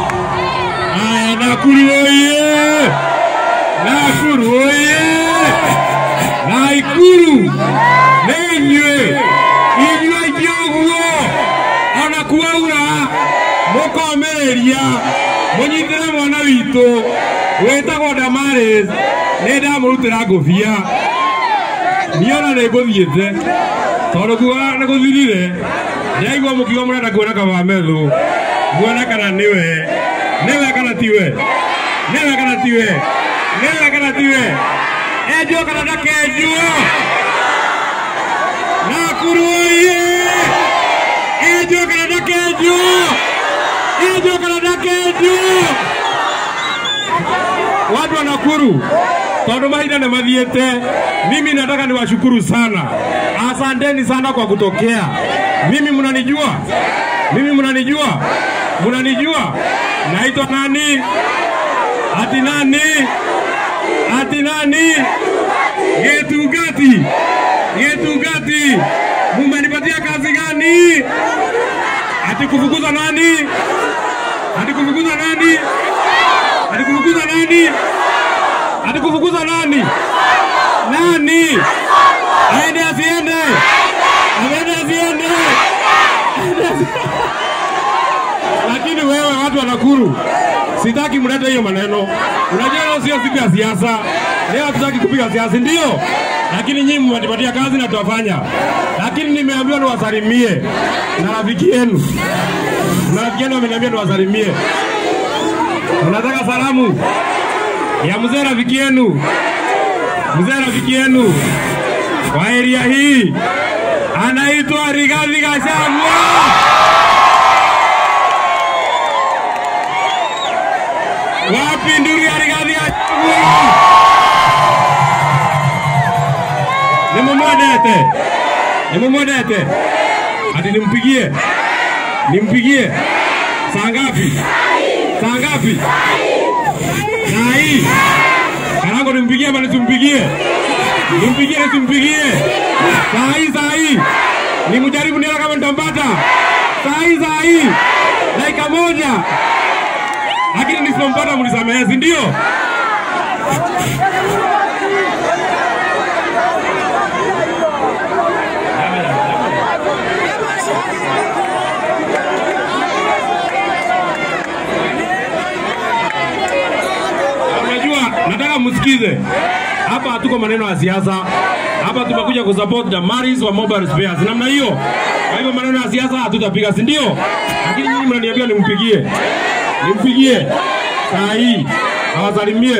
Haya, Nakuru oye! Nakuru oye! Nakuru nenywe inywe inyuguo ona kuaura mukomereria munyitire mwana witũ wĩtagwo Damaris nĩ ndamũrutĩra ngũbia niĩ ona nĩ ngũthiĩte tondũ kuga nĩ gũthirire ndĩraigua mũkiuga mũrenda kuona Kamamethũ muone kana nĩwe nĩwe kana tiwe nĩwe kana tiwe nĩwe kana tiwe enjwo kana ndakenjwo. Nakuru oye! Enjwo kana ndakenjwo, enjwo kana ndakenjwo. Watu wa Nakuru tondu mahinda nĩ mathiĩte, mimi nataka niwashukuru sana, asanteni sana kwa kutokea. Mimi mnanijua, mimi mnanijua, mnanijua. Naitwa nani? Ati nani? Ati nani? Gitungati, Gitungati. Mumenipatia kazi gani? Ati kufukuza nani? Ati kufukuza nani? Ati kufukuza nani? Ati kufukuza nani? Nani? Aende asiende? Aende asiende? Lakini wewe watu wa Nakuru, sitaki mlete hiyo maneno. Unajua leo sio siku ya siasa. Leo hatutaki kupiga siasa, ndio? Lakini nyinyi mmenipatia kazi na tutafanya. Lakini nimeambiwa niwasalimie na rafiki yenu. Na rafiki yenu ameniambia niwasalimie. Mnataka salamu ya mzee rafiki yenu. Mzee rafiki yenu wa area hii anaitwa Rigathi Gachagua. Wapi nduru ya Rigathi Gachagua? Nimumwendete, nimumwendete. Ati nimpigie, nimpigie. Saa ngapi? Saa ngapi? Saa hii. Karango nimpigie ama nisimpigie? Nimpigie nisimpigie? Saa hii, saa hii. Nimjaribu nione kama nitampata. Saa hii, saa hii. Dakika moja. Lakini nisipompata mnisamehe, si ndio? Unajua, nataka msikize. Hapa hatuko maneno ya siasa. Hapa tumekuja kusupport Damaris wa Mobile Spares. Namna hiyo. Kwa hivyo maneno ya siasa hatutapiga, si ndio? Lakini nyinyi mnaniambia nimpigie. Nimpigie. Saa hii awasalimie.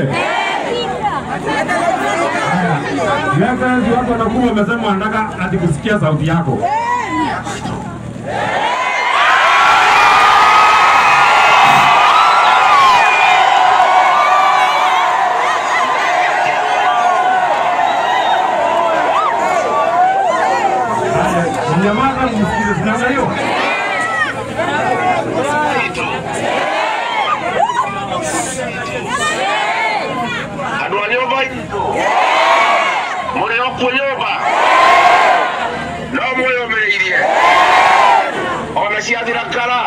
Watu wanakuwa wamesema wanataka ati kusikia sauti yako. Mnyamaza msikize namna hiyo. Andũ a nyũmba itũ mũrĩ o kuo nyũmba no mwĩyũmĩrĩirie ona ciathira kara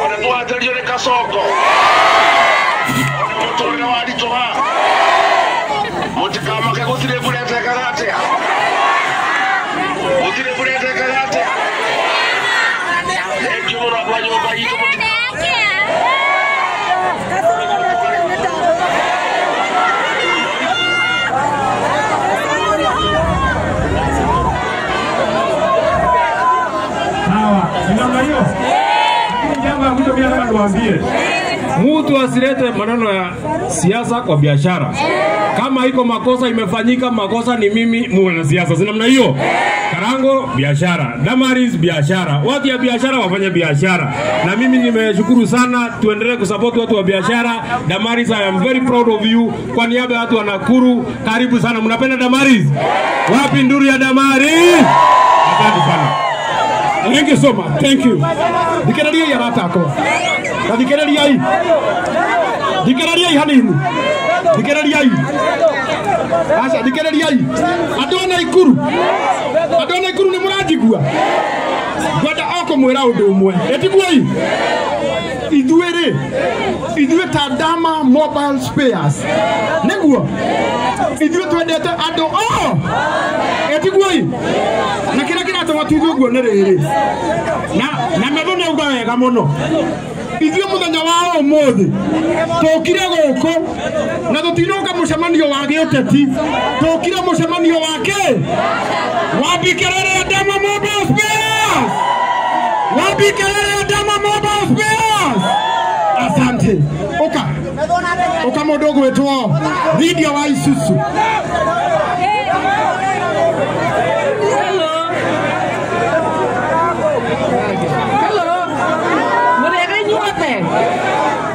ona twatherio nĩ kacongo ona mũtũrĩre waritũha mũtikamake gũtirĩ mbura ĩtekaga atĩa gũtirĩ mbura ĩtekaga atĩa. Thengiũ mũno andũ a nyũmba itũ. Niwaambie, mtu asilete maneno ya siasa kwa biashara. Kama iko makosa imefanyika, makosa ni mimi mwanasiasa. Si namna hiyo? Karango biashara, Damaris biashara, watu ya biashara wafanye biashara. Na mimi nimeshukuru sana, tuendelee kusupport watu wa biashara. Damaris, I am very proud of you. Kwa niaba ya watu wa Nakuru, karibu sana. Mnapenda Damaris? Wapi nduru ya Damaris? Asante sana. Thank you so much. Thank you. Thikĩrĩriai arata akwa. Na thikĩrĩriai. Thikĩrĩriai hanini. Thikĩrĩriai. Aca thikĩrĩriai. Andũ a Naikuru. Andũ a Naikuru nĩ mũranjigua. Ngwenda o kũmwĩra ũndũ ũmwe. Ĩtiguoi. Ithuĩ rĩ, ithuĩ ta Dama Mobile Spares. Nĩguo ithuĩ twendete andũ o. Ĩtiguoi. Na kĩrĩa kĩratũma tuge ũguo nĩ rĩrĩ. Na metho nĩ auga wega mũno. Ithuĩ mũthenya wa ũmũthĩ tũkire gũkũ na tũtinoka mũcemanio wa gĩũteti, tũkire mũcemanio wa kĩ? Wapi kelele ya Dama Mobile Spares? Wapi kelele ya Dama Mobile Spares? Asante. Oka. Oka mũndũ ũgwĩtwo Lydia wa Isuzu. Hello. Hello. Mũrĩega inyuothe.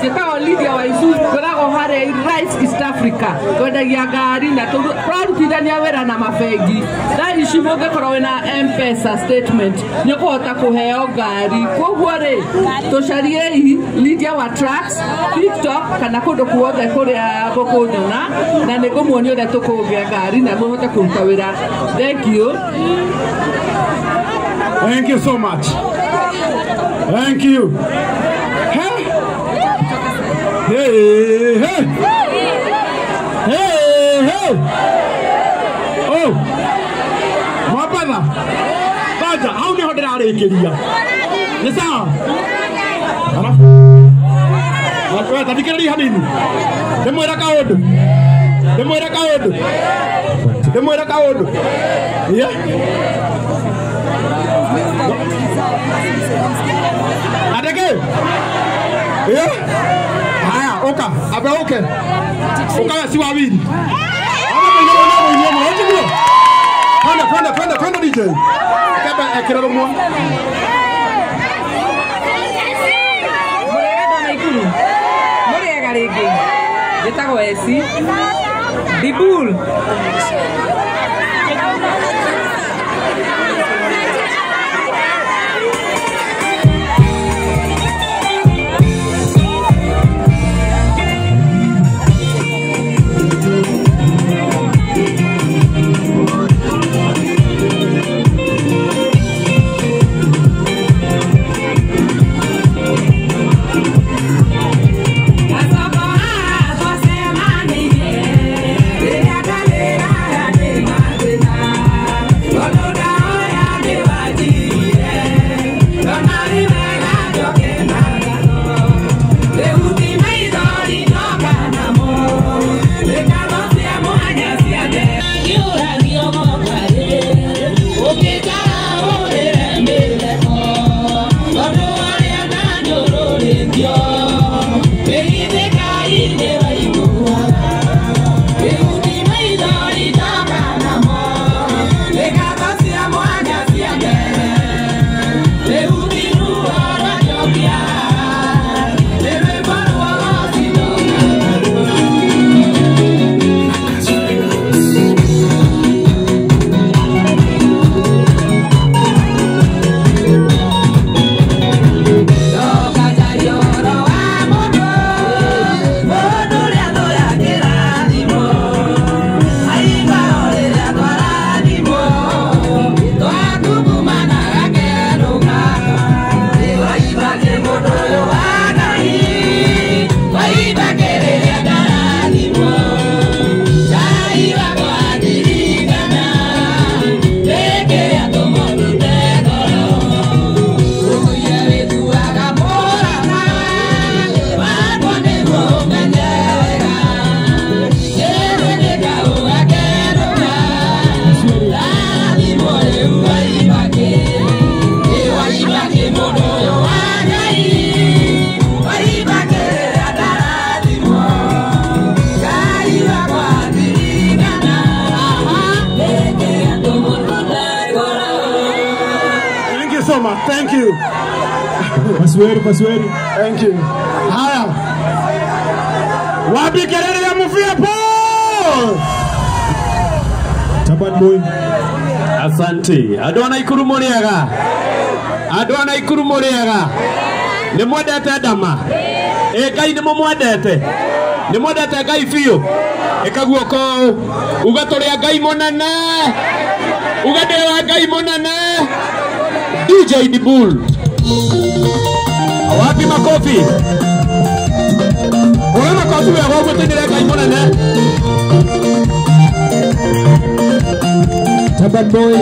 Njĩtagwo Lydia wa Isuzu, ngoragwo harĩa Rice East Africa. Twendagia ngari na tũrarutithania wĩra na mabengi. Thaa ici mũngĩkorwo wĩna M-Pesa statement nĩ ũkũhota kũheo ngari. Koguo rĩ, tũcariei Lydia wa Trucks, TikTok kana kũndũ kuothe kũrĩa mũkũnyona, na nĩ ngũmuonia ũrĩa tũkũgĩa ngari na mũhote kũruta wĩra. Thank you. Thank you so much. Thank you. Hey. Hey, hey. Hey, hey. Oh. Mwapatha. Baja, hau niho ndĩrarĩkĩria. Nĩ sawa? Alafu. Wewe tathikĩrĩria hanini. Ndĩmwĩre kaũndũ. Ndĩmwĩre kaũndũ. Ndĩmwĩre kaũndũ. Yeah. Adeke. Yeah. Haya, oka, abe oke. Oka si wawili. Twende, twende, twende, twende DJ. Kebe ekira rumwe. Mũrĩega andũ a Naikuru. Mũrĩega rĩngĩ. Njĩtagwo Esi. Dibul. So much. Thank you. Pasweri, pasweri. Thank you. Haya. Wapi kelele ya Mufia Paul? Taban boy. Asante. Andũ a Naikuru mũrĩega. Andũ a Naikuru mũrĩega? Nĩ mwendete Ndama? Ĩ Ngai nĩ mũmwendete? Nĩ mwendete Ngai biũ? Ĩka guoko ũũ. Uga tũrĩ a Ngai mũnene. Uga ndĩ wa Ngai mũnene. DJ Dibul. Wapi makofi? Ora makofi wega ũguo tũinĩre Ngai mũnene. Taban Boy.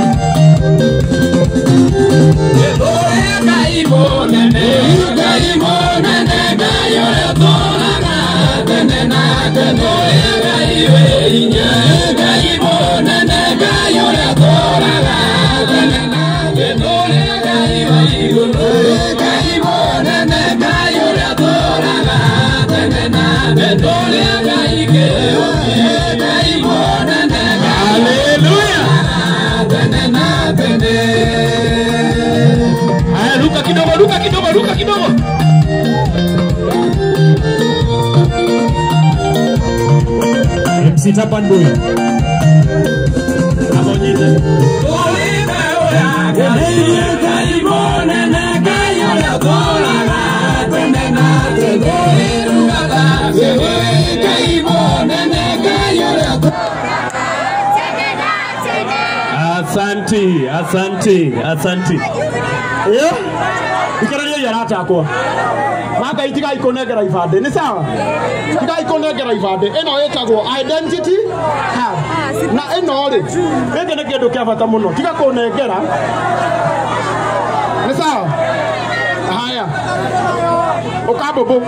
Hallelujah. Haya, ruka kidogo, ruka kidogo, ruka kidogo. MC Taban Boy. Asanti, asanti, asanti. Yeah. Ikararia yarata akwa. Maka itiga ikonegera ibande, ni sawa? Tiga ikonegera ibande. Eno etagwo identity card. Na eno ri, gĩkĩ nĩ kĩndũ kĩa bata mũno. Tiga kũnengera. Ni sawa? Haya. Ukabobo.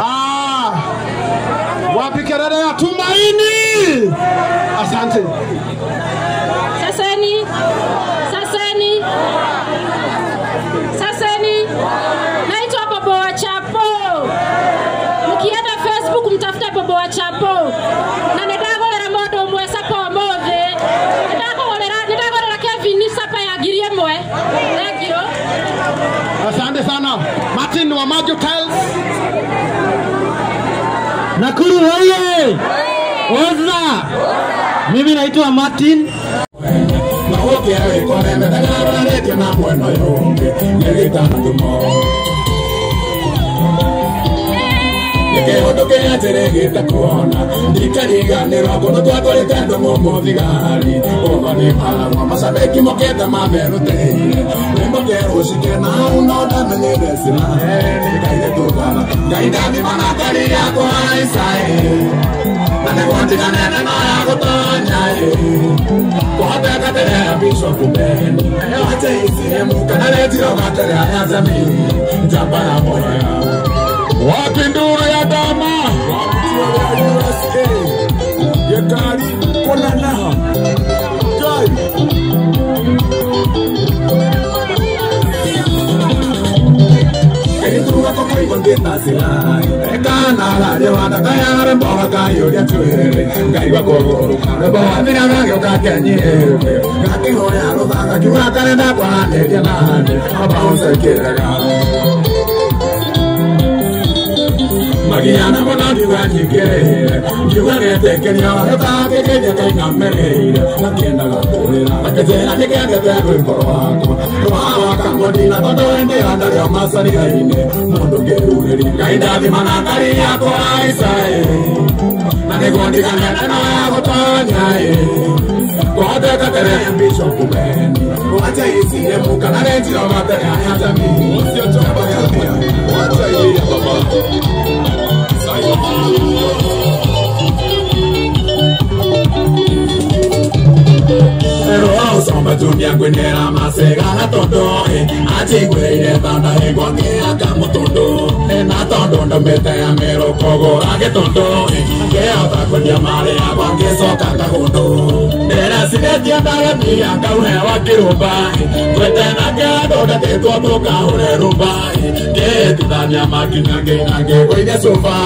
Ah. Wapi kelele ya Tumaini? Asante. Saseni, saseni, saseni. Naitwa Bobo wa Chapo. Mkienda Facebook mtafuta Bobo wa Chapo. Na nĩndagũrĩra mũndũ ũmwe sapa ũmũthĩ. Nĩndagũrĩra Kevin sapa ya 1,000. Thank you. Asante sana. Martin wa Majo Tiles. Nakuru hoye! Oza! Mimi naitwa Martin. Wapi nduru ya dama? Yekari kona naha. Jai. Magiana mona ndiuga nyingĩrĩire ngiuga getĩkĩria gĩtangĩkĩria kainamĩrĩire gakĩendaga kũrĩra gakĩnjĩra nĩkĩendete rwĩmbo rwakwa rwawakang'ondina tondũ hĩndĩ ĩyo ndarĩ o macaria-inĩ mũndũ ngĩrurĩria Ngai ndathima na ngari yakwa Isaĩ na nĩguo ndigane na ya gũtonya ĩ kũhoteka tere Bishop Beni wacha isiye mukana renjiro matere ya jamii usio chomba ya wacha ilia baba. Pero jumia ngwinera masega na tondo achigwire thanda ingwakia kamutundu na tondo ndumite ya mirukogo agitondo ngĩhota kwendia marĩ yakwa ngĩcoka kagundu ndĩraciretie ndagemia ngauhewa kĩrũmba twete nake andũ ndatĩtwo tũkahure rũmba ngĩtithania makinya ngĩina ngĩgũithia cuba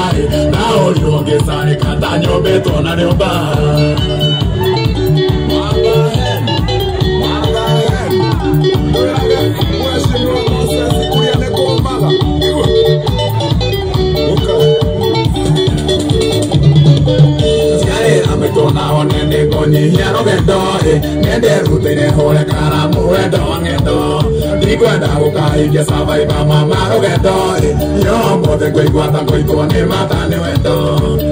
na ũrirwo ngĩcarĩka ta nyũmbĩtwo na rĩũmba. Ndikwenda gũkahingia survivor mama rũgendo yo mothe ngũigua ta ngũitwo nĩ mata nĩ wendo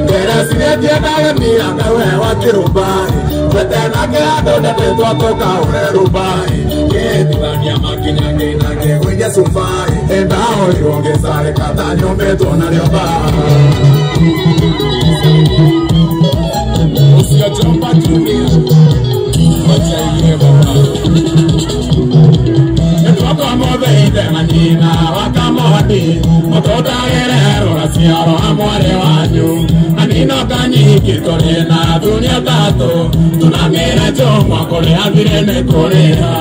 ndĩrecirĩtie ndagemia ngawe wa kĩrũmbai twete nake andũ ndetĩtwo tũkaũre rũmbai ngĩthithania makinya ngĩina ngĩgũithia cubai ĩndahũrirwo ngĩcarĩka ta nyũmbĩtwo na rĩũmba ũcio Jomba Junior wachaie baba Nĩtwakamũtheithe na nyina wa Kamoni mũtũndagĩre rũracio rwa mwarĩ wanyu na ninoka nyingĩ tũrĩ na athuri atatũ tũnamĩre njũng'wa kũrĩa thirĩ nĩ kũrĩha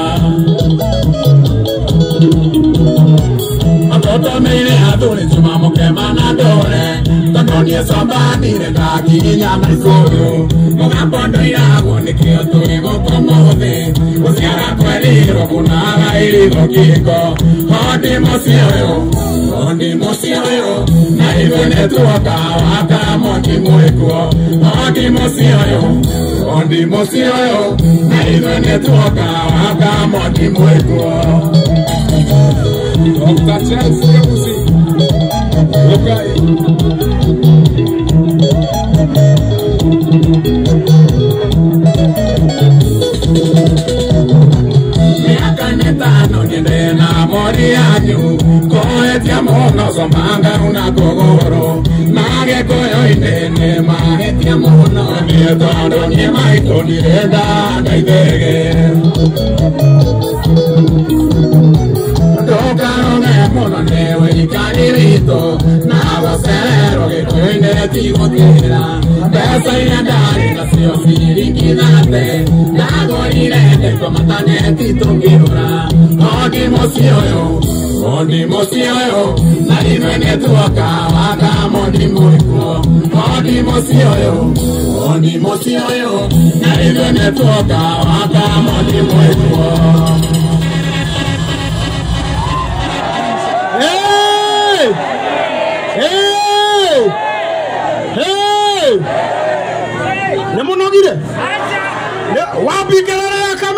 matũtũmĩire athuri Juma mũkema na ndũre tondũ niĩ combanire ndakinya na ikũyũ mũgambo ndũiragwo nĩkĩo tũrĩ gũkũ mũthĩ gũciara kwerirwo kunaga irigo kĩko hondi mũciĩ ũyũ hondi mũciĩ ũyũ na ithuĩ nĩtuoka wa Kamondi mwĩkuo hondi mũciĩ ũyũ hondi mũciĩ ũyũ na ithuĩ nĩtuoka wa Kamondi mwĩkuo. Dr. Chelsea Kebusi. Okay. Miaka mitano niende na mori yanyu koetia mũno somanga una kũgũrũ na gĩkũyũ-inĩ nĩ mahĩtia mũno nĩ tondũ niĩ maitũ ndirenda ndaithĩgĩ ndũkarũge mũno nĩ wĩikari witũ na gũcererwo gĩkũyũ-inĩ ti gũtĩra mbeca iria ndarĩ nacio ciringi thate ndagũrire ndĩtwo mataneti tũngĩũra hondi mũciĩ ũyũ hondi mũciĩ ũyũ na ithuĩ nĩtuoka wa Kamondi mwĩkuo hondi mũciĩ ũyũ hondi mũciĩ ũyũ na ithuĩ nĩtuoka wa Kamondi mwĩkuo. Hey! Hey! Hey! Nĩ mũnogire? Wapi kelele ya Kamondi?